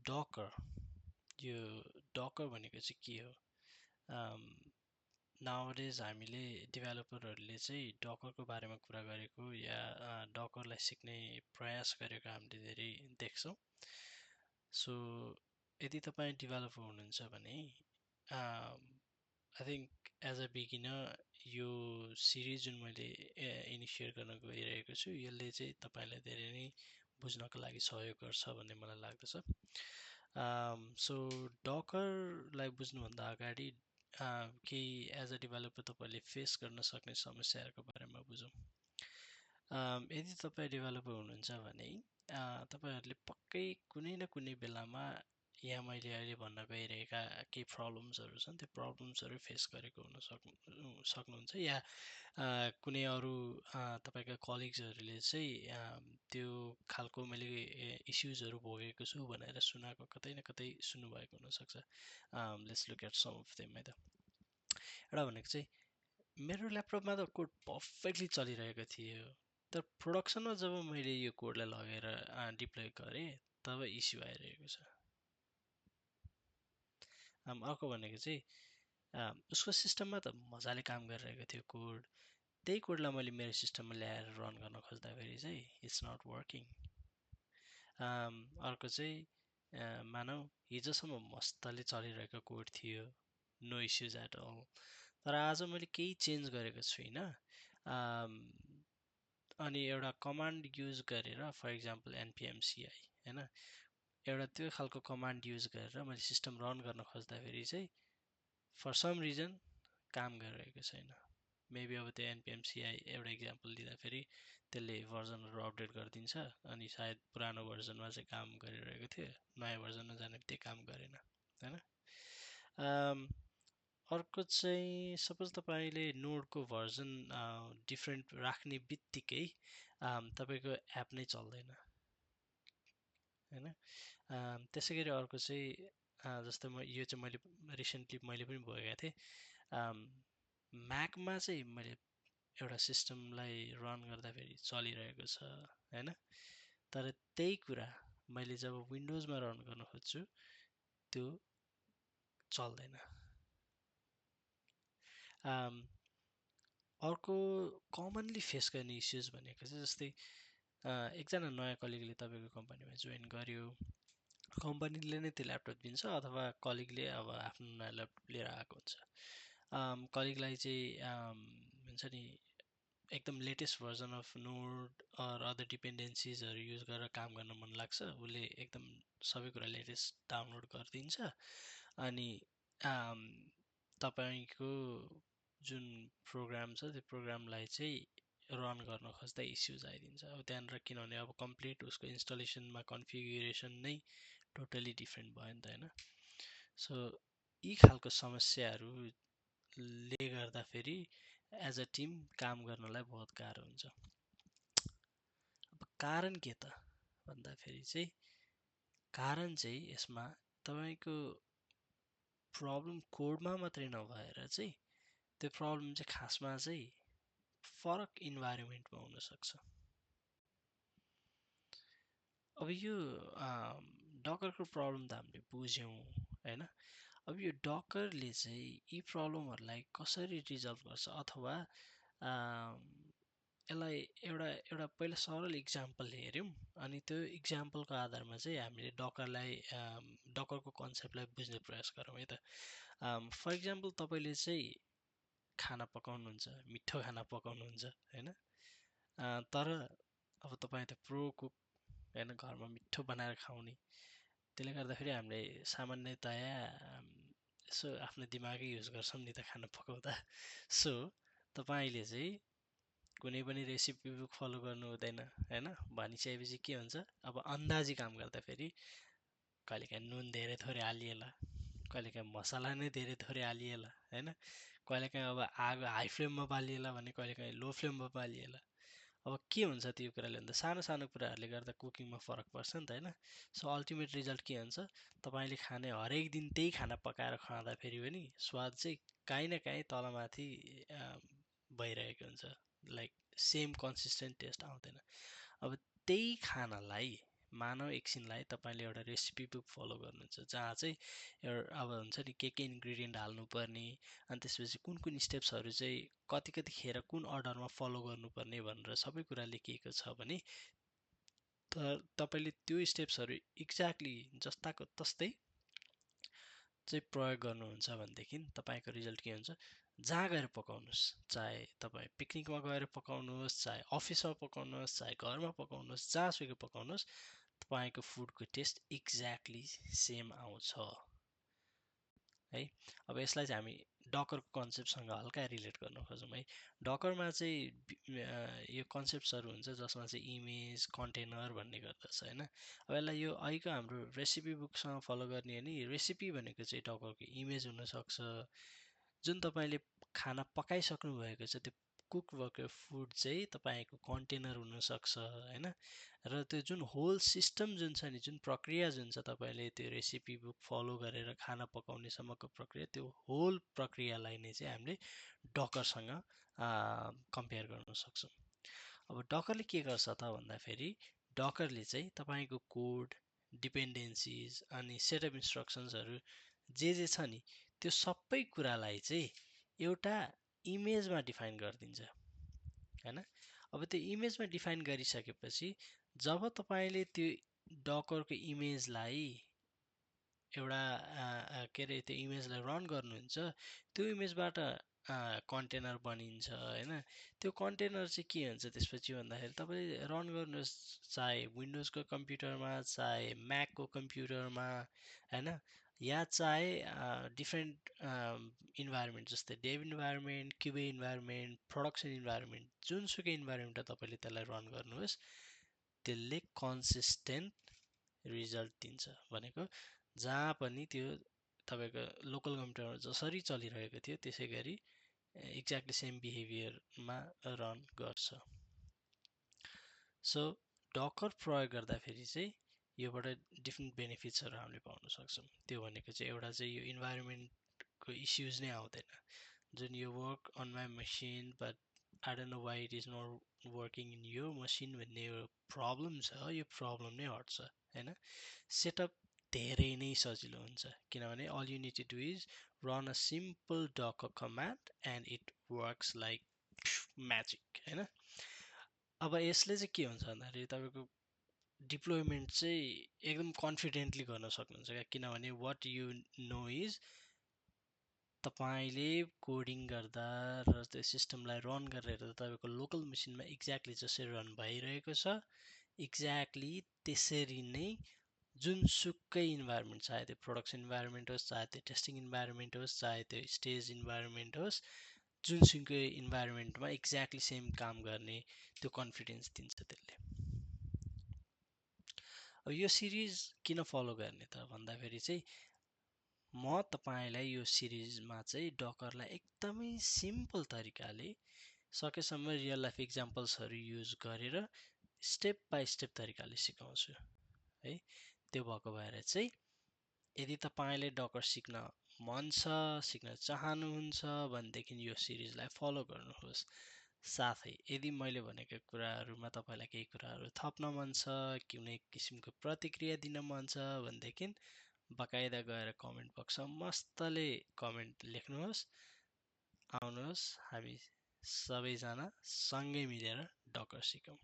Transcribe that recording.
डकर यो डकर भनेको चाहिँ के हो? नाउअडेज हामीले डेभलपरहरूले चाहिँ डकरको बारेमा कुरा गरेको या डकरलाई सिक्ने प्रयास गरेको हामीले धेरै देख्छौँ। सो यदि तपाईँ डेभलपर हुनुहुन्छ भने I think as a beginner यो सिरिज जुन मैले इनिसिएट गर्न गइरहेको छु यसले चाहिँ तपाईँलाई धेरै नै बुझ्नको लागि सहयोग गर्छ भन्ने मलाई लाग्दछ। सो डकरलाई बुझ्नुभन्दा अगाडि केही एज अ डेभलपर तपाईँले फेस गर्न सक्ने समस्याहरूको बारेमा बुझौँ। यदि तपाईँ डेभलपर हुनुहुन्छ भने तपाईँहरूले पक्कै कुनै न कुनै बेलामा यहाँ मैले अहिले भन्न गइरहेका केही प्रब्लम्सहरू छन् त्यो प्रब्लम्सहरू फेस गरेको सक्नुहुन्छ या कुनै अरू तपाईँका कलिग्सहरूले चाहिँ त्यो खालको मैले इस्युजहरू भोगेको छु भनेर सुनाएको कतै न कतै सुन्नुभएको हुनसक्छ। Let's look at some of them है त। एउटा भनेको चाहिँ मेरो ल्यापटपमा त कोड पर्फेक्टली चलिरहेको थियो, तर प्रोडक्सनमा जब मैले यो कोडलाई लगेर डिप्लोय गरेँ तब इस्यु आइरहेको छ। अर्को भनेको चाहिँ उसको सिस्टममा त मजाले काम गरिरहेको थियो कोड, त्यही कोडलाई मैले मेरो सिस्टममा ल्याएर रन गर्न खोज्दाखेरि चाहिँ इट्स नट वर्किङ। अर्को चाहिँ मानौ हिजोसम्म मस्तले चलिरहेको कोड थियो, नो इस्युज एट अल, तर आज मैले केही चेन्ज गरेको छुइनँ अनि एउटा कमान्ड युज गरेर फर इक्जाम्पल npmCI हैन, एउटा त्यो खालको कमान्ड युज गरेर मैले सिस्टम रन गर्न खोज्दाखेरि चाहिँ फर सम रिजन काम गरिरहेको छैन। मेबी अब त्यो npmCI एउटा इक्जाम्पल दिँदाखेरि त्यसले भर्जनहरू अपडेट गरिदिन्छ अनि सायद पुरानो भर्जनमा चाहिँ काम गरिरहेको थियो, नयाँ भर्जनमा जाने बित्तिकै काम गरेन हैन। अर्को चाहिँ सपोज तपाईँले नोडको भर्जन डिफ्रेन्ट राख्ने बित्तिकै तपाईँको एप नै चल्दैन हैन। त्यसै गरी अर्को चाहिँ जस्तै यो चाहिँ मैले रिसेन्टली मैले पनि भोगेको थिएँ। म्याकमा चाहिँ मैले एउटा सिस्टमलाई रन गर्दाखेरि चलिरहेको छ हैन, तर त्यही कुरा मैले जब विन्डोजमा रन गर्न खोज्छु त्यो चल्दैन। अर्को कमनली फेस गर्ने इस्युज भनेको चाहिँ जस्तै एकजना नयाँ कलिगले तपाईँको कम्पनीमा जोइन गर्यो, कम्पनीले नै त्यो ल्यापटप दिन्छ अथवा कलिगले अब आफ्नो नयाँ ल्यापटप लिएर आएको हुन्छ। कलिगलाई चाहिँ हुन्छ नि एकदम latest version of Node or other डिपेन्डेन्सिजहरू युज गरेर काम गर्न मन लाग्छ, उसले एकदम सबै कुरा लेटेस्ट डाउनलोड गरिदिन्छ अनि तपाईँको जुन प्रोग्राम छ त्यो प्रोग्रामलाई चाहिँ रन गर्न खोज्दा इस्युज आइदिन्छ। अब त्यहाँनिर किनभने अब कम्प्लिट उसको इन्स्टलेसनमा कन्फिगुरेसन नै टोटली डिफ्रेन्ट भयो नि त हैन। सो यी खालको समस्याहरूले गर्दाखेरि एज अ टिम काम गर्नलाई बहुत गाह्रो हुन्छ। अब कारण के त भन्दाखेरि चाहिँ कारण चाहिँ यसमा तपाईँको प्रब्लम कोडमा मात्रै नभएर चाहिँ त्यो प्रब्लम चाहिँ खासमा चाहिँ फरक इन्भाइरोमेन्टमा हुनसक्छ। अब यो डकरको प्रब्लम त हामीले बुझ्यौँ हैन। अब यो डकरले चाहिँ यी प्रब्लमहरूलाई कसरी रिजल्भ गर्छ अथवा यसलाई एउटा पहिला सरल इक्जाम्पल हेऱ्यौँ अनि त्यो इक्जाम्पलको आधारमा चाहिँ हामीले डकरको कन्सेप्टलाई बुझ्ने प्रयास गरौँ है त। फर इक्जाम्पल तपाईँले चाहिँ खाना पकाउनुहुन्छ, मिठो खाना पकाउनुहुन्छ हैन, तर अब तपाईँ त प्रो कुक हैन, घरमा मिठो बनाएर खाउने, त्यसले गर्दाखेरि हामीले सामान्यतया यसो आफ्नो दिमागै युज गर्छौँ नि त खाना पकाउँदा। सो तपाईँले चाहिँ कुनै पनि रेसिपी बुक फलो गर्नु हुँदैन हैन, भनिसकेपछि के हुन्छ अब अन्दाजी काम गर्दाखेरि कहिलेकाहीँ नुन धेरै थोरै हालिएला, कहिलेकाहीँ मसला नै धेरै थोरै हालिएला हैन, कहिलेकाहीँ अब आगो हाई फ्लेममा बालिएला भने कहिलेकाहीँ लो फ्लेममा बालिएला। अब के हुन्छ त्यो कुराले भन्दा सानो सानो कुराहरूले गर्दा कुकिङमा फरक पर्छ नि त हैन। सो अल्टिमेट रिजल्ट के हुन्छ, तपाईँले खाने हरेक दिन त्यही खाना पकाएर खाँदाखेरि पनि स्वाद चाहिँ काहीँ न काहीँ तलमाथि भइरहेको हुन्छ, लाइक सेम कन्सिस्टेन्ट टेस्ट आउँदैन। अब त्यही खानालाई मानव एकछिनलाई तपाईँले एउटा रेसिपी बुक फलो गर्नुहुन्छ जहाँ चाहिँ एउटा अब हुन्छ नि के इन्ग्रिडियन्ट हाल्नुपर्ने अनि त्यसपछि कुन कुन स्टेप्सहरू चाहिँ कतिखेर कुन अर्डरमा फलो गर्नुपर्ने भनेर सबै कुरा लेखिएको छ भने तपाईँले त्यो स्टेप्सहरू एक्ज्याक्टली जस्ताको तस्तै चाहिँ प्रयोग गर्नुहुन्छ भनेदेखि तपाईँको रिजल्ट के हुन्छ, जहाँ गएर पकाउनुहोस्, चाहे तपाईँ पिकनिकमा गएर पकाउनुहोस्, चाहे अफिसमा पकाउनुहोस्, चाहे घरमा पकाउनुहोस्, जहाँसुकै पकाउनुहोस्, तपाईँको फुडको टेस्ट एक्ज्याक्टली सेम आउँछ है। अब यसलाई चाहिँ हामी डकरको कन्सेप्टसँग हल्का रिलेट गर्न खोजौँ है। डकरमा चाहिँ यो कन्सेप्ट्सहरू हुन्छ जसमा चाहिँ इमेज कन्टेनर भन्ने गर्दछ होइन। अब यसलाई यो अहिलेको हाम्रो रेसिपी बुकसँग फलो गर्ने हो नि, रेसिपी भनेको चाहिँ डकरको इमेज हुनसक्छ, जुन तपाईँले खाना पकाइसक्नु भएको छ त्यो कुक भएको फुड चाहिँ तपाईँको कन्टेनर हुनसक्छ होइन। र त्यो जुन होल सिस्टम जुन छ नि, जुन प्रक्रिया जुन छ तपाईँले त्यो रेसिपी बुक फलो गरेर खाना पकाउनेसम्मको प्रक्रिया, त्यो होल प्रक्रियालाई नै चाहिँ हामीले डकरसँग कम्पेयर गर्न सक्छौँ। अब डकरले के गर्छ त भन्दाखेरि डकरले चाहिँ तपाईँको कोड, डिपेन्डेन्सिज अनि सेटअप इन्स्ट्रक्सन्सहरू जे छ नि त्यो सबै कुरालाई चाहिँ एउटा इमेजमा डिफाइन गरिदिन्छ होइन। अब त्यो इमेजमा डिफाइन गरिसकेपछि जब तपाईँले त्यो डकरको इमेजलाई एउटा के अरे त्यो इमेजलाई रन गर्नुहुन्छ, त्यो इमेजबाट कन्टेनर बनिन्छ होइन। त्यो कन्टेनर चाहिँ के हुन्छ त्यसपछि भन्दाखेरि तपाईँले रन गर्नुहोस्, चाहे विन्डोजको कम्प्युटरमा, चाहे म्याकको कम्प्युटरमा होइन, या चाहे डिफ्रेन्ट इन्भाइरोमेन्ट जस्तै dev environment, QA environment, production environment, जुनसुकै इन्भाइरोमेन्टमा तपाईँले त्यसलाई रन गर्नुहोस्, त्यसले कन्सिस्टेन्ट रिजल्ट दिन्छ। भनेको जहाँ पनि त्यो तपाईँको लोकल कम्प्युटरमा जसरी चलिरहेको थियो त्यसै गरी एक्ज्याक्टली सेम बिहेभियरमा रन गर्छ। सो डकर प्रयोग गर्दाखेरि चाहिँ योबाट डिफ्रेन्ट बेनिफिट्सहरू हामीले पाउन सक्छौँ। त्यो भनेको चाहिँ एउटा चाहिँ यो इन्भाइरोमेन्टको इस्युज नै आउँदैन, जुन यो work on my machine but I don't know why it is not working in यो मसिन भन्ने यो प्रब्लम छ, यो प्रब्लम नै हट्छ होइन। सेटअप धेरै नै सजिलो हुन्छ किनभने all you need to do is run a simple Docker command and it works like magic होइन। अब यसले चाहिँ के हुन्छ भन्दाखेरि तपाईँको डिप्लोइमेन्ट चाहिँ एकदम कन्फिडेन्टली गर्न सक्नुहुन्छ क्या, किनभने वाट यु नो इज तपाईँले कोडिङ गर्दा र त्यो सिस्टमलाई रन गरेर तपाईँको लोकल मेसिनमा एक्ज्याक्टली जसरी रन भइरहेको छ, एक्ज्याक्टली त्यसरी नै जुनसुकै इन्भाइरोमेन्ट, चाहे त्यो प्रोडक्सन इन्भाइरोमेन्ट होस्, चाहे त्यो टेस्टिङ इन्भाइरोमेन्ट होस्, चाहे त्यो स्टेज इन्भाइरोमेन्ट होस्, जुनसुकै इन्भाइरोमेन्टमा एक्ज्याक्टली सेम काम गर्ने त्यो कन्फिडेन्स दिन्छ त्यसले। अब यो सिरिज किन फलो गर्ने त भन्दाखेरि चाहिँ म तपाईँलाई यो सिरिजमा चाहिँ डकरलाई एकदमै सिम्पल तरिकाले सकेसम्म रियल लाइफ इक्जाम्पल्सहरू युज गरेर स्टेप बाई स्टेप तरिकाले सिकाउँछु है। त्यो भएको भएर चाहिँ यदि तपाईँले डकर सिक्न मन छ, सिक्न चाहनुहुन्छ भनेदेखि यो सिरिजलाई फलो गर्नुहोस्। साथै यदि मैले भनेको कुराहरूमा तपाईँलाई केही कुराहरू थप्न मन छ, कुनै किसिमको प्रतिक्रिया दिन मन छ भनेदेखि बकाइदा गएर कमेन्ट बक्समा मस्तले कमेन्ट लेख्नुहोस्। आउनुहोस् हामी सबैजना सँगै मिलेर डकर सिकौँ।